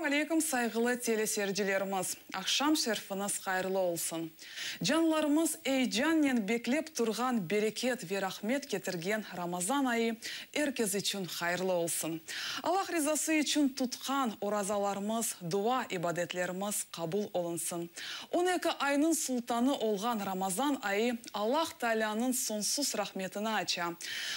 Selâm aleyküm, sayğılı teleseyircilerimiz! Aqşam şerfiñiz hayırlı olsun! Canlarımız eyecannen beklep turğan bereket ve rahmet ketirgen Ramazan ayı er kes içün hayırlı olsun! Allah rizası içün tutqan orazalarımız, dua, ibadetlerimiz qabul olunsın! 12 aynıñ sultanı olğan Ramazan ayı Allah Taalânıñ soñsuz rahmetini aça,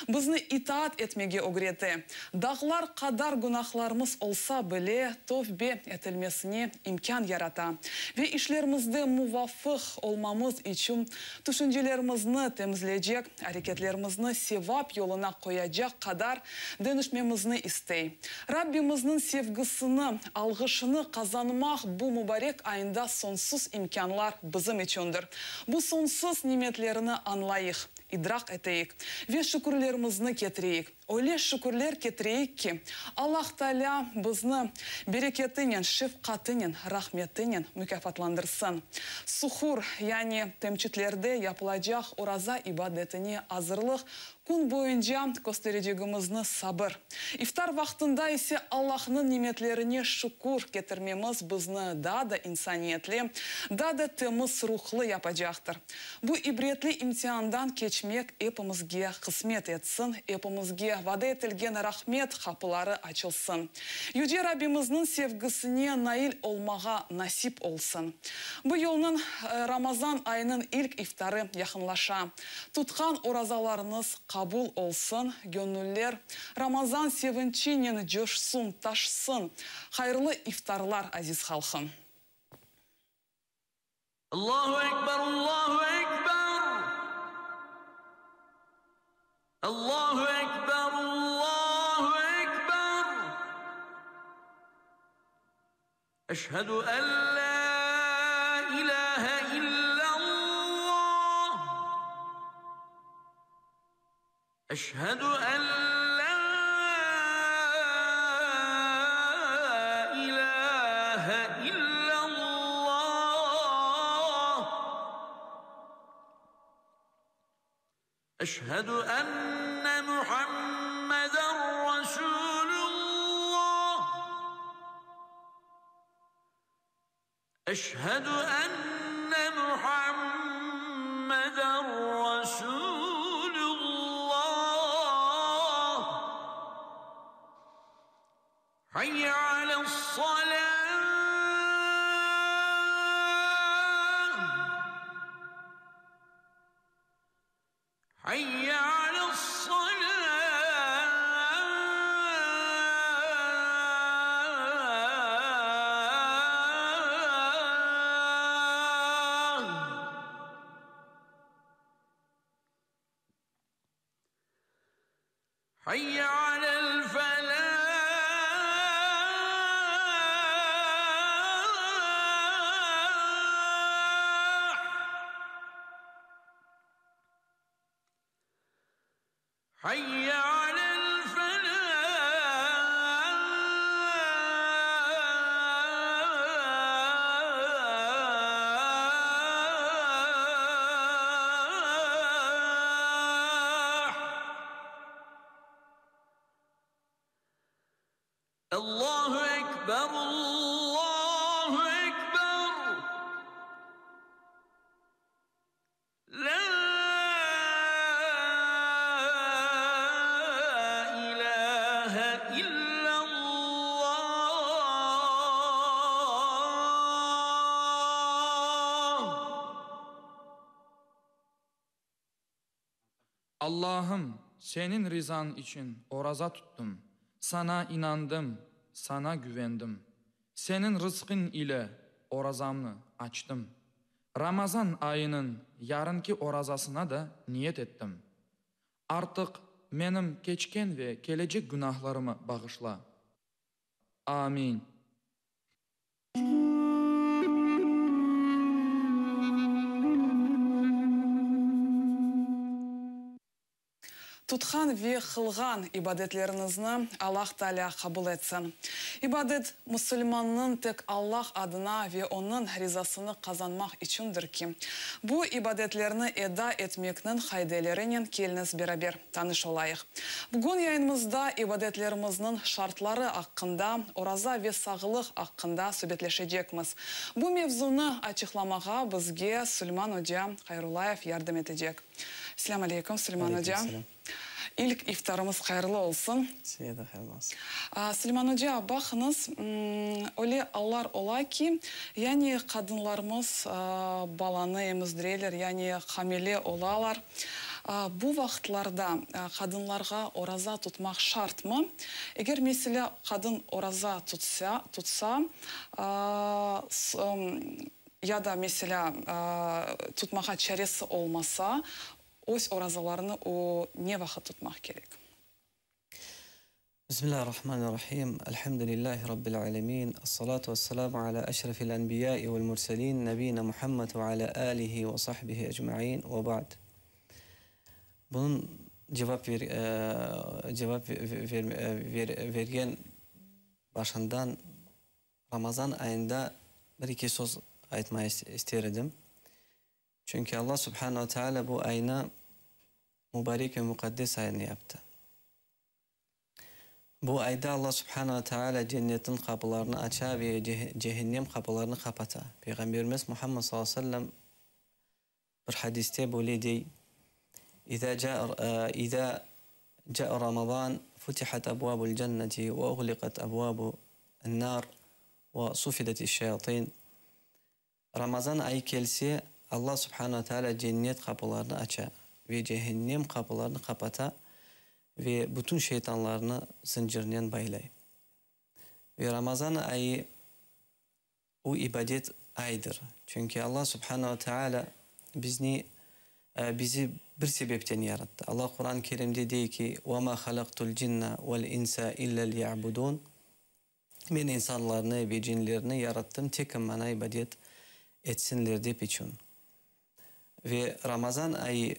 bizni itaat etmege ögrete, dağlar qadar günahlarımız olsa bile tövbe etilmesine imkân yarata ve işlerimizde muvafıq olmamız içün tüşüncelerimizni temizleycek, areketlerimizni sevap yoluna qoyacaq qadar deñişmemizni istey. Rabbimizniñ sevgisini, alğışını qazanmaq bu mubarek ayında soñsuz imkânlar bizim içündir. Bu soñsuz nimetlerini añlayıq, idraq eteyik ve şükürlerimizni ketireyik. Öyle şükürler ketireyik ki, Allah Taalâ bizni bereketinen, şefqatınen, rahmetinen mukâfatlandırsın. Suhur, yani temçitlerde yapılacaq oraza ibadetine azırlıq, kün boyunca kösterecegimizni sabır, iftar vaqtında ise Allahnıñ nimetlerine şükür ketirmemiz bizni daa da insaniyetli, daa da temiz ruhlı yapacaqtır. Bu ibretli imtiandan keçmek epimizge qısmet etsin, epimizge vade etilgen rahmet qapıları açılsın. Yüce Rabbimizniñ sevgisine nail olmağa nasip olsun. Bu yılnıñ Ramazan ayınıñ ilk iftarı yaqınlaşa. Tutqan orazalarıñız qabul olsun, göñüller Ramazan sevinçinen coşsun, taşsın. Hayırlı iftarlar, aziz halqım! Allahu Ekber, Allahu Ekber. Allahu Ekber, Allahu Ekber. Eşhedü en la ilahe illallah. Eşhedü en la ilahe illallah. Eşhedü enne Muhammeden Resulullah. Eşhedü enne Muhammeden Resulullah. Hayye ales-salah. Hayye ales-salah. Hayye alel-felah. Hayye alel-felah. Allahu Ekber, Allahu Ekber. La ilahe illallah. Allahım, Seniñ rizañ içün oraza tuttım, Saña inandım, Saña güvendim. Seniñ rızqıñ ile orazamnı açtım. Ramazan ayınıñ yarınki orazasına da niyet ettim. Artıq menim keçken ve kelecek günahlarımı bağışla. Amin. Tutqan ve qılğan ibadetleriñizni Allah Taalâ qabul etsin. İbadet, musulmannıñ tek Allah adına ve Onıñ rizasını qazanmaq içündir ki, bu ibadetlerni eda etmekniñ qaidelerinen keliñiz beraber tanış olayıq. Bugün yayınımızda ibadetlerimizniñ şartları aqqında, oraza ve sağlıq aqqında subetleşecekmiz. Bu mevzunı açıqlamağa bizge Suleyman oca Hayrullayev yardım etecek. Selâm aleyküm, Suleyman oca. İlk iftarımız hayırlı olsun. Size de hayırlı olsun. Suleyman oca, baqıñız, öyle allar ola ki, yani qadınlarımız balanı emizdireler, yani hamile olalar. Bu vaqıtlarda qadınlarğa oraza tutmaq şartmı? Eger, meselâ, qadın oraza tutsa, tutsa, ya da, meselâ, tutmağa çaresi olmasa, öz orazalarını o ne vaqıt tutmaq kerek? Bismillahirrahmanirrahim. Elhamdülillahi Rabbil alemin. Essalatu vesselamu ala eşrefil enbiyai vel murselin, nebiyina Muhammed ve ala alihi ve sahbihi ecmain ve ba'd. Bunıñ cevap ver, cevap ver, vergen başından Ramazan ayında bir-eki söz aytmaya ister edim. Çünki Alla Subhane ve Teala bu aynı mubarek ve muqaddes aynı yaptı. Bu ayda Alla Subhane ve Teala cennetniñ qapılarını aça ve cehennem qapılarını qapata. Peyğamberimiz Muhammed sallallahu aleyhi ve sellem bir hadiste böyle dey, İza ca İza ca'a Ramazan futihat abvabul cenneti ve uğliqat abvabu en-nar ve sufideteş-şeyatin. Ramazan ayı kelse, Alla Subhane ve Teala cennet qapılarını aça ve cehennem qapılarını qapata ve bütün şeytanlarnı zıncırnen baylay. Ve Ramazan ayı o ibadet aydır. Çünki Alla Subhane ve Teala bizni bizi bir sebepten yarattı. Alla Quran-ı Kerimde dey ki, Ve ma halaktul cinna vel insa illa liya'budun. Men insanlarnı ve cinlerni yarattım tek maña ibadet etsinler dep içün. Ve Ramazan ayı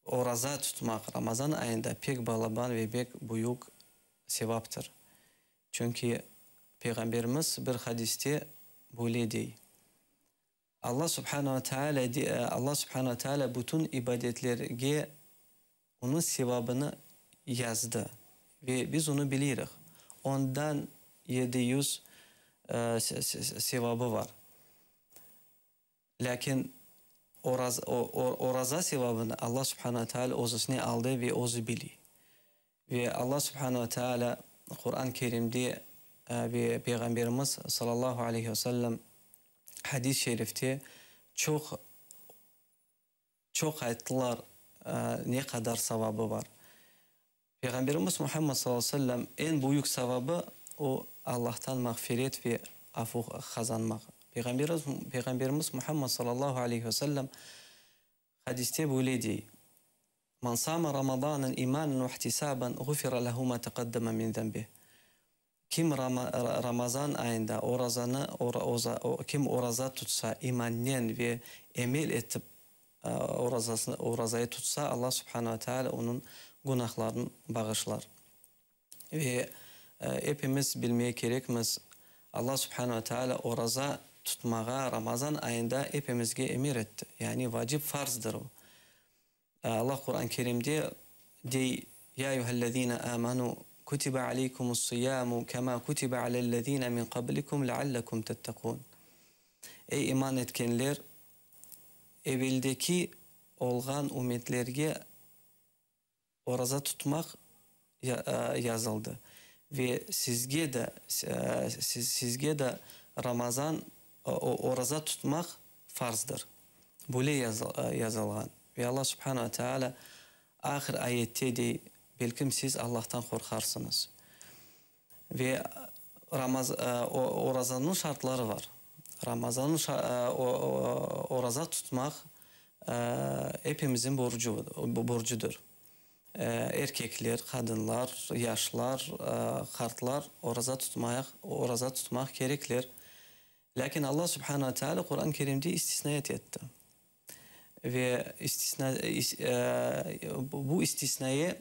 oraza tutmaq Ramazan ayında pek balaban ve pek büyük sevaptır. Çünki Peyğamberimiz bir hadiste böyle dey, Alla subhane ve teala Alla subhane ve teala bütün ibadetlerge onıñ sevabını yazdı ve biz onı biliriq. Ondan 700 sevabı var. Lâkin oraza sevabını Alla subhane ve teala özüsine aldı ve özü bile. Ve Alla subhane ve teala Quran-ı Kerimde ve Peyğamberimiz sallallahu aleyhi ve sellem hadis-i şerifte çoq çoq ayttılar ne qadar savabı bar. Peyğamberimiz Muhammed sallallahu aleyhi ve sellem eñ büyük savabı o Allahtan mağfiret ve afu qazanmaq. Peyğamberimiz Muhammed sallallahu aleyhi ve sellem hadiste böyle dey, Men sama Ramadanen imanen ve ihtisaben ğufira lehu ma teqaddeme min zenbih. Kim Ramazan ayında orazanı kim oraza tutsa imannen ve emel etip orazasını orazayı tutsa Allah subhane ve teala onıñ günahlarını bağışlar. Ve epimiz bilmeye kerekmiz Allah subhane ve teala oraza tutmağa Ramazan ayında epimizge emir etti. Yani vacip farzdır o. Allah Quran-ı Kerimde dey, Ya eyyühellezine amanu, kutibe aleykumus-siyamu kema kutibe alellezine min qablikum leallekum tettekun. Ey iman etkenler, eveldeki olğan ümmetlerge oraza tutmaq yazıldı ve sizge de sizge de Ramazan oraza tutmaq farzdır. Böyle yazılğan. Ve Alla subhane ve teala ahir ayette dey, belkim siz Allahtan qorqarsıñız. Ve Ramaz orazanıñ şartları var. Ramazanıñ oraza tutmaq epimizin borcu borcudır. Erkekler, qadınlar, yaşlar, qartlar oraza tutmayaq oraza tutmaq kerekler. Lâkin Alla subhane ve teala Quran-ı Kerimde istisnayat etti. Ve istisna, bu istisnayı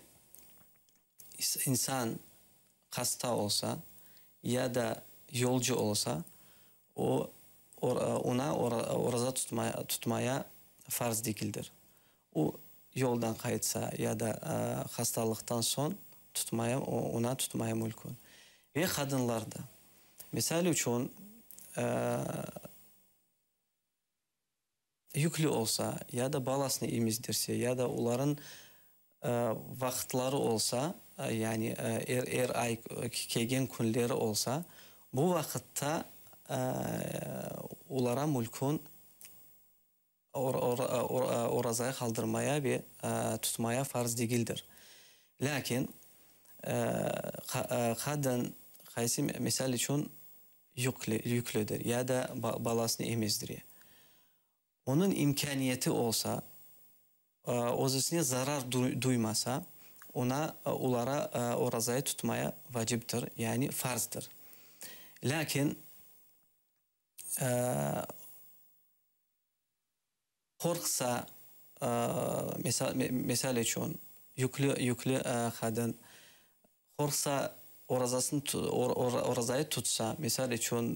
insan hasta olsa ya da yolcu olsa, o, oña oraza tutmaya farz degildir. O, yoldan qaytsa ya da hastalıqtan soñ tutmaya, oña tutmaya mülkün. Ve qadınlar da. Misal içün, yüklü olsa ya da balasını emizdirse ya da olarnıñ vaqıtları olsa, yani er er ay kelgen künleri olsa, bu vaqıtta olara mülkün orazayı qaldırmaya ve tutmaya farz degildir. Lâkin qadın qaysı, misal içün, yüklüdir ya da balasını emizdire, onıñ imkâniyeti olsa, özüsine zarar duymasa, oña, olara orazayı tutmaya vaciptir, yani farzdır. Lâkin Qorqsa, misal içün, yüklü yüklü qadın qorqsa, orazasını orazayı tutsa, misal içün,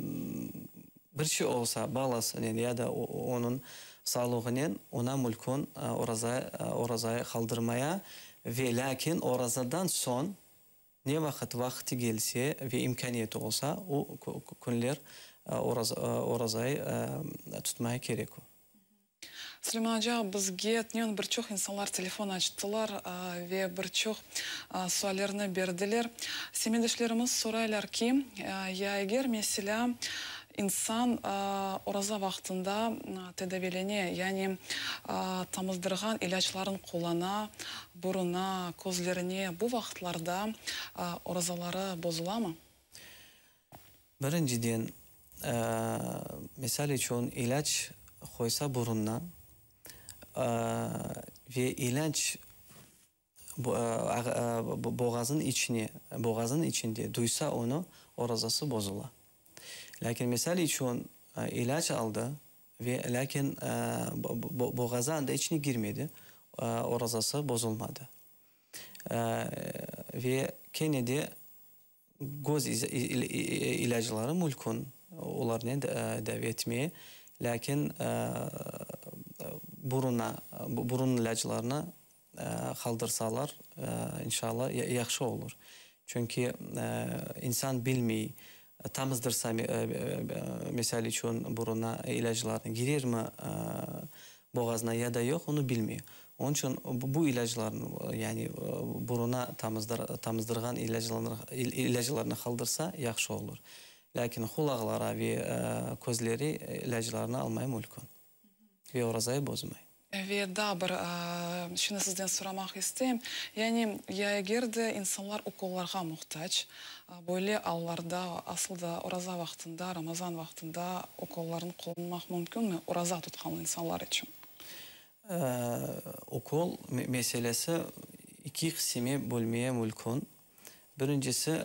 bir şey olsa balasınen ya da onıñ sağlığınen, oña mülkün orazayı qaldırmaya ve lâkin orazadan soñ Ne vaqıt vaqtı kelse ve imkâniyeti olsa, o künler orazayı tutmaya kerek. Suleyman oca, bizge tünevin bir çoq insanlar telefon açtılar ve bir çoq suallerni berdiler. Semetdeşlerimiz soraylar ki, ya eger, meselâ, İnsan oraza vaqtında tedaviylene, yani tamızdırğan ilâclarını qullana, buruna, közlerine, bu vaqıtlarda orazaları bozulamı? Birinciden, misal içün, ilâc qoysa burunına ve ilâc Boğazın içine, boğazın içinde duysa onı, orazası bozula. Lâkin, misal içün, ilâc aldı ve lâkin boğaza anda içine girmedi, orazası bozulmadı. Ve kene de Köz ilâcları mülkün, olarnen davi etmeye, lâkin buruna, burun ilâclarını qaldırsalar, inşallah, yahşı olur. Çünki insan bilmey, tamızdırsa, misal içün, buruna ilâclarnı, girermi boğazına ya da yoq, onı bilmey. Onıñ içün bu ilâclarnı, yani buruna tamızdırğan ilâclarnı qaldırsa, yahşı olur. Lâkin qulaqlara ve közleri ilâclarnı almay mülkün ve orazayı bozmay. Ve daa bir şeyni sizden soramaq isteyim. Yani, ya eger de insanlar ukollarğa muhtac, böyle allarda, asıl da oraza vaqtında, Ramazan vaqtında ukollarnı qullanmaq mümkünmi oraza tutqan insanlar içün? Ukol meselesi iki qısime bölmeye mülkün. Birincisi,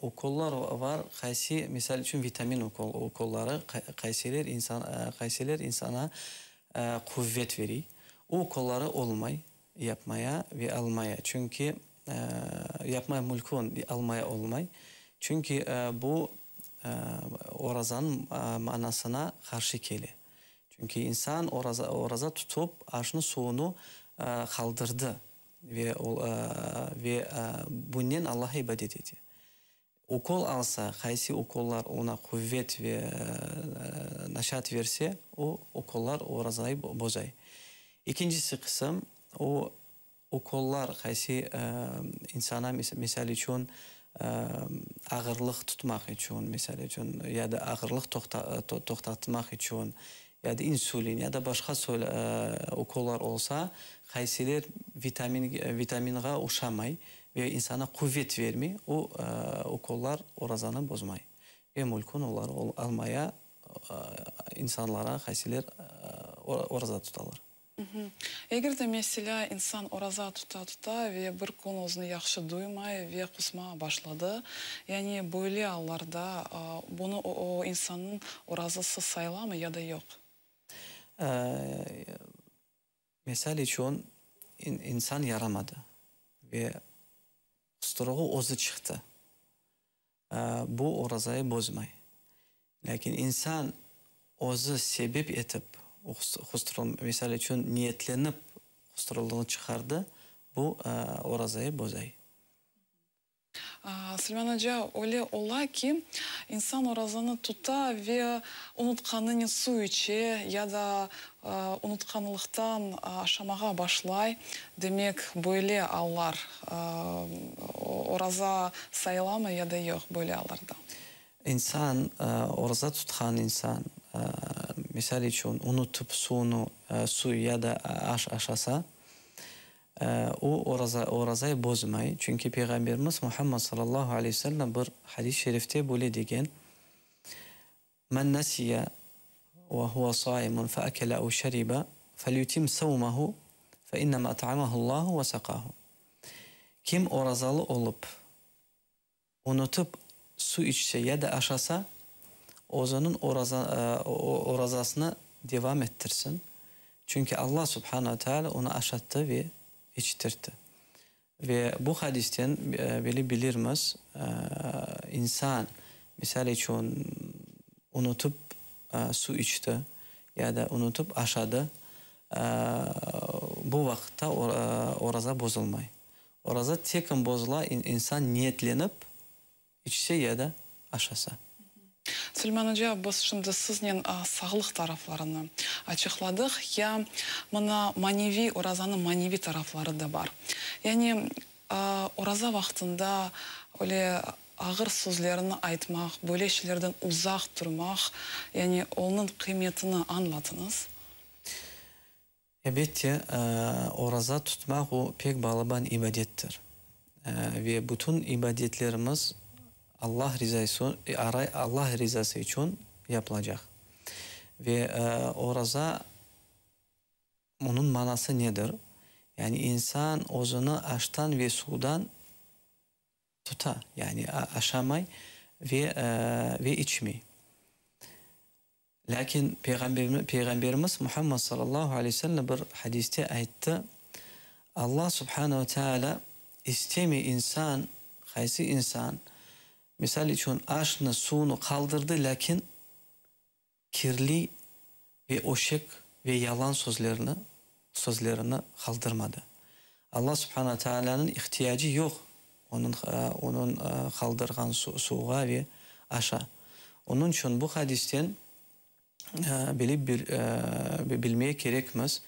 ukollar var, qaysı, misal içün, vitamin ukolları, qaysiler insan, qaysiler insana quvet veriy. O ukolları olmay yapmaya ve almaya, çünki yapmaya mülkün, almaya olmay, çünki bu orazanıñ manasına qarşı kele. Çünki insan oraza oraza tutıp, aşnı, suvunı qaldırdı ve ve bunnen Allaha ibadet ete. Ukol alsa, qaysı ukollar oña quvet ve naşat verse, o ukollar orazayı bozay. Ekincisi qısım, o Ukollar qaysı insana, misal içün, ağırlıq tutmaq içün, misal içün, ya da ağırlıq toqtatmaq içün, ya da insulin, ya da başqa ukollar olsa, qaysiler vitaminğa oşamay ve insana quvet vermey, o ukollar orazanı bozmay ve mülkün olar almaya insanlara, qaysiler oraza tutalar. Eger de, meselâ, insan oraza tuta-tuta ve bir kün özüni yahşı duymay ve qusmağa başladı, yani böyle allarda bunı o insannıñ orazası sayılamı ya da yoq? Misal içün, insan yaramadı ve qusturığı özü çıqtı. Bu orazayı bozmay. Lâkin insan özü sebep etip, misal içün, niyetlenip qusturıldığını çıqardı, bu orazayı bozay. Suleyman oca, öyle ola ki, insan orazanı tuta ve unutqanınen suv içe ya da unutqanlıqtan aşamağa başlay. Demek, böyle allar oraza sayılamı ya da yoq böyle allarda? İnsan, oraza tutqan insan, misal içün, unutıp suvnı, suv ya da aş aşasa, O, oraza, orazayı bozmay, çünki Peyğamberimiz Muhammed sallallahu aleyhi ve sellem bir hadis-i şerifte böyle degen, Men nesiye ve huve saimun fe ekele ev şeribe felyutim savmehu fe innema at'amahu Allahu ve sekahu. Kim orazalı olıp, Unutıp su içse ya da aşasa, özüniñ orazasını devam ettirsin, çünki Alla subhana ve teala onı aşattı ve içtirtti. Ve bu hadisten bile bilirmiz, insan, misal içün, unutıp su içti ya da unutıp aşadı, bu vaqıtta oraza bozulmay. Oraza tekin bozula, insan niyetlenip içse ya da aşasa. Suleyman oca, biz şimdi siznen sağlıq taraflarını açıqladıq. Ya mına maneviy, orazanıñ maneviy tarafları da bar. Yani oraza vaqtında öyle ağır sözlerni aytmaq, böyle şeylerden uzaq turmaq, yani onıñ qıymetini añlatıñız. Elbette, oraza tutmaq o pek balaban ibadettir. Ve bütün ibadetlerimiz Allah Allah rizası içün yapılacaq. Ve oraza, onıñ manası nedir? Yani insan özüni aştan ve suvdan tuta, yani aşamay ve ve içmey. Lâkin Peyğamberimiz Muhammed sallallahu aleyhi ve sellem bir hadiste ayttı, Alla subhane ve teala istemey insan, qaysı insan, misal içün, aşnı, suvnı qaldırdı, lâkin kirli ve öşek ve yalan sözlerni, sözlerini qaldırmadı. Alla subhane ve tealânıñ ihtiyacı yoq Onıñ, onıñ qaldırğan suvğa ve aşa. Onıñ içün bu hadisten bilip bilmeye kerekmiz,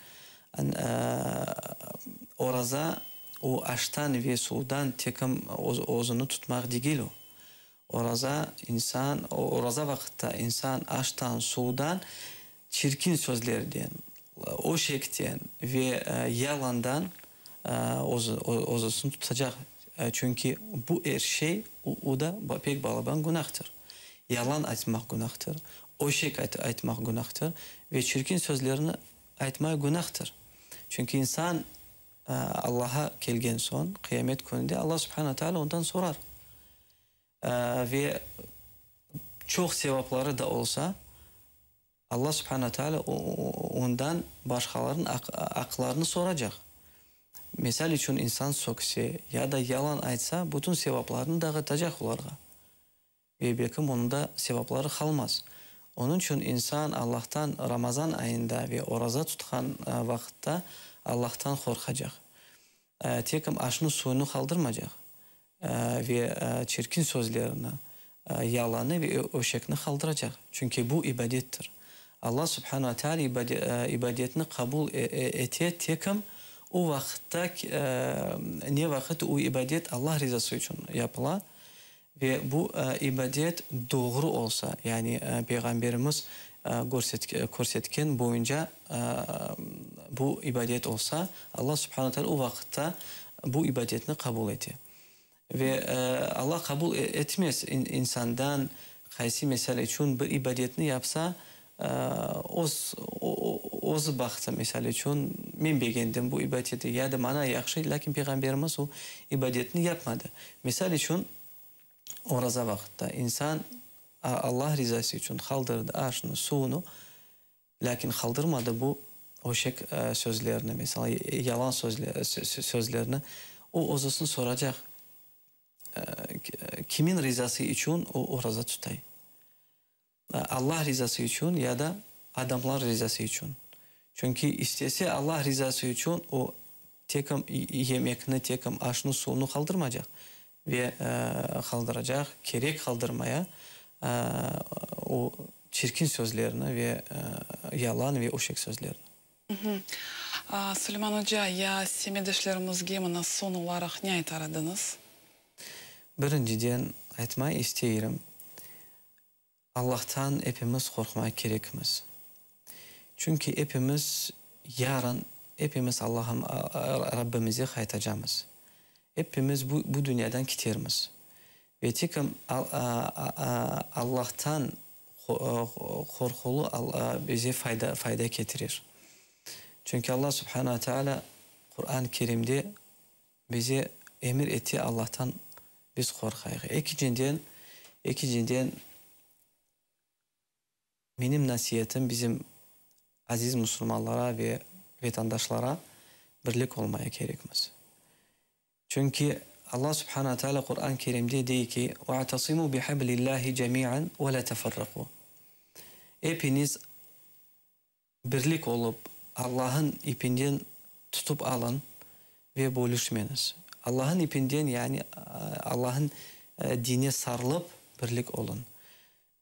oraza o aştan ve suvdan tekim özüni tutmaq degil o. Oraza insan, oraza vaqıtta insan aştan, suvdan, çirkin sözlerden, öşekten ve yalandan özüsini tutacaq. Çünki bu er şey, o da pek balaban günahtır. Yalan aytmaq günahtır, öşek aytmaq günahtır ve çirkin sözlerni aytmaq günahtır. Çünki insan Allaha kelgen soñ, qıyamet kününde Alla subhane teala ondan sorar. Ve çoq sevapları da olsa, Alla subhane teala ondan başqalarnıñ aqlarını soracaq. Misal içün, insan sökse ya da yalan aytsa, bütün sevaplarını dağıtacaq olarğa. Ve belkim onıñ da sevapları qalmaz. Onıñ içün insan Allahtan Ramazan ayında ve oraza tutqan vaqıtta Allahtan qorqacaq. Tekim aşnı suyunı qaldırmacaq ve çirkin sözlerini, yalanı ve öşekni qaldıracaq. Çünki bu ibadettir. Allah subhane ve teala ibadetni qabul ete tekim o vaqıtta, ne vaqıt o ibadet Allah rizası içün yapıla Ve bu ibadet doğru olsa, yani Peyğamberimiz körsetken boyunca bu ibadet olsa, Alla subhane teala o vaqıtta bu ibadetni qabul ete. Ve Alla qabul etmez insandan qaysı mesele içün bir ibadetni yapsa, öz özü baqtı, misal içün, men begendim bu ibadeti ya da maña yahşı, lâkin Peyğamberimiz o ibadetni yapmadı. Misal içün, oraza vaqıtta insan Allah rizası içün qaldırdı aşnı, suvnı, lâkin qaldırmadı bu. Öşek sözlerini, meselâ, yalan sözlerni, o özüsini soracaq, kimin rizası içün o oraza tutay? Allah rizası içün ya da adamlar rizası içün? Çünki istese Allah rizası içün o tekim yemekni, tekim aşnı, suvnı qaldırmaycaq ve qaldıracaq, kerek qaldırmaya o çirkin sözlerni ve yalan ve öşek sözlerni. Suleyman oca, ya semetdeşlerimizge mına soñ olaraq ne aytar ediñiz? Birinciden, aytmay isteyrim, Allahtan epimiz qorqmay kerekmiz. Çünki epimiz yarın epimiz Allahım Rabbimize qaytacamız. Epimiz bu bu dünyadan kitermiz. Ve tek Allahtan qorqulı bize fayda fayda ketirir. Çünki Allah Subhana ve Teala Quran-ı Kerimde bize emir ete Allahtan biz qorqayıq. Ekinciden, ekinciden menim nasiyetim bizim aziz musulmanlara ve vetandaşlara birlik olmaya kerekmiz. Çünki Allah Subhana ve Teala Quran-ı Kerimde dey ki, Ve'tasimu bihablillahi cemi'an ve la teferraku. Epiñiz birlik olıp, Allah'ın ipinden tutıp alın ve bölüşmeñiz. Allah'ın ipinden, yani Allah'ın dine sarılıp birlik olun.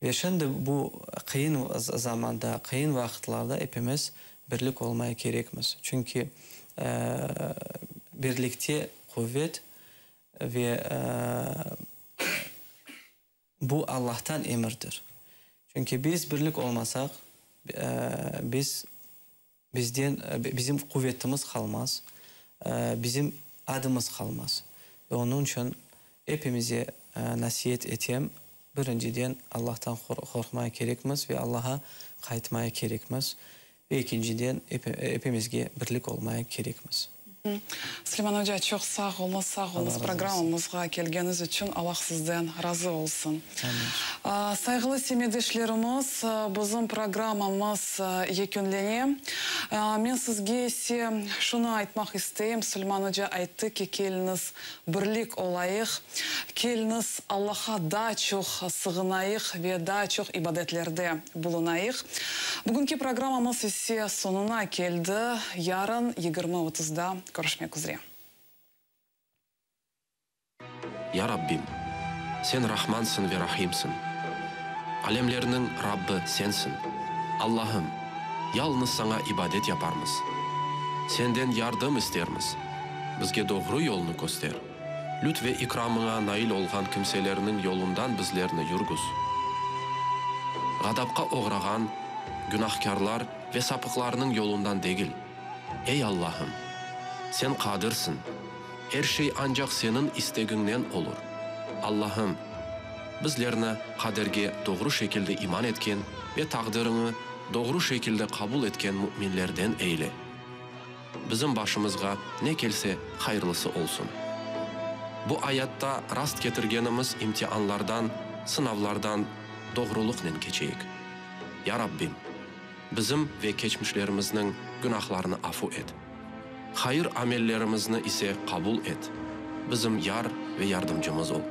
Ve şimdi bu qıyın zamanda, qıyın vaqıtlarda epimiz birlik olmaya kerekmiz. Çünki birlikte quvet ve bu Allahtan emirdir. Çünki biz birlik olmasaq, biz Bizden, bizim quvetimiz qalmaz, bizim adımız qalmaz. Ve onıñ içün epimize nasiyet etem, birinciden, Allahtan qorqmaya kerekmiz ve Allaha qaytmaya kerekmiz. Ve ekinciden, epimizge birlik olmaya kerekmiz. Suleyman oca, çoq sağ oluñız, sağ oluñız programmamızğa kelgeniz içün, Allah sizden razı olsun. Amin. Sayğılı semetdeşlerimiz, bizim programmamız yekünlene. Men sizge ise şunı aytmaq isteyim, Suleyman oca ayttı ki, keliñiz birlik olayıq, keliñiz Allaha daa çoq sığınayıq ve daa çoq ibadetlerde bulunayıq. Bugünki programmamız ise soñuna keldi. Yarın 20:30da körüşmek üzre. Ya Rabbim! Sen Rahmansıñ ve Rahimsiñ. Alemlerniñ Rabbi Sensiñ. Allahım, yalıñız Saña ibadet yaparmız. Senden yardım istermiz. Bizge doğru yolnı köster. Lütf ve ikramıña nail olğan kimselerniñ yolundan bizlerni yürgüz. Ğadapqa oğrağan günahkârlar ve sapıqlarnıñ yolundan degil. Ey, Allahım! Sen Qadirsiñ, er şey ancaq Seniñ istegiñnen olur. Allahım, bizlerni qaderge doğru şekilde iman etken ve taqdiriñi doğru şekilde qabul etken müminlerden eyle. Bizim başımızğa ne kelse, hayırlısı olsun. Bu ayatta rast ketirgenimiz imtianlardan, sınavlardan doğrulıqnen keçeyik. Ya Rabbim! Bizim ve keçmişlerimizniñ günahlarını afu et. Hayır amellerimizni ise qabul et. Bizim yar ve yardımcımız ol.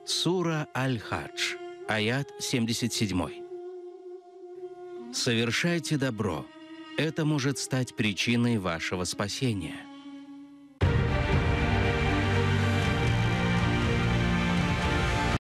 Сура Аль-Хадж, аят 77. Совершайте добро. Это может стать причиной вашего спасения.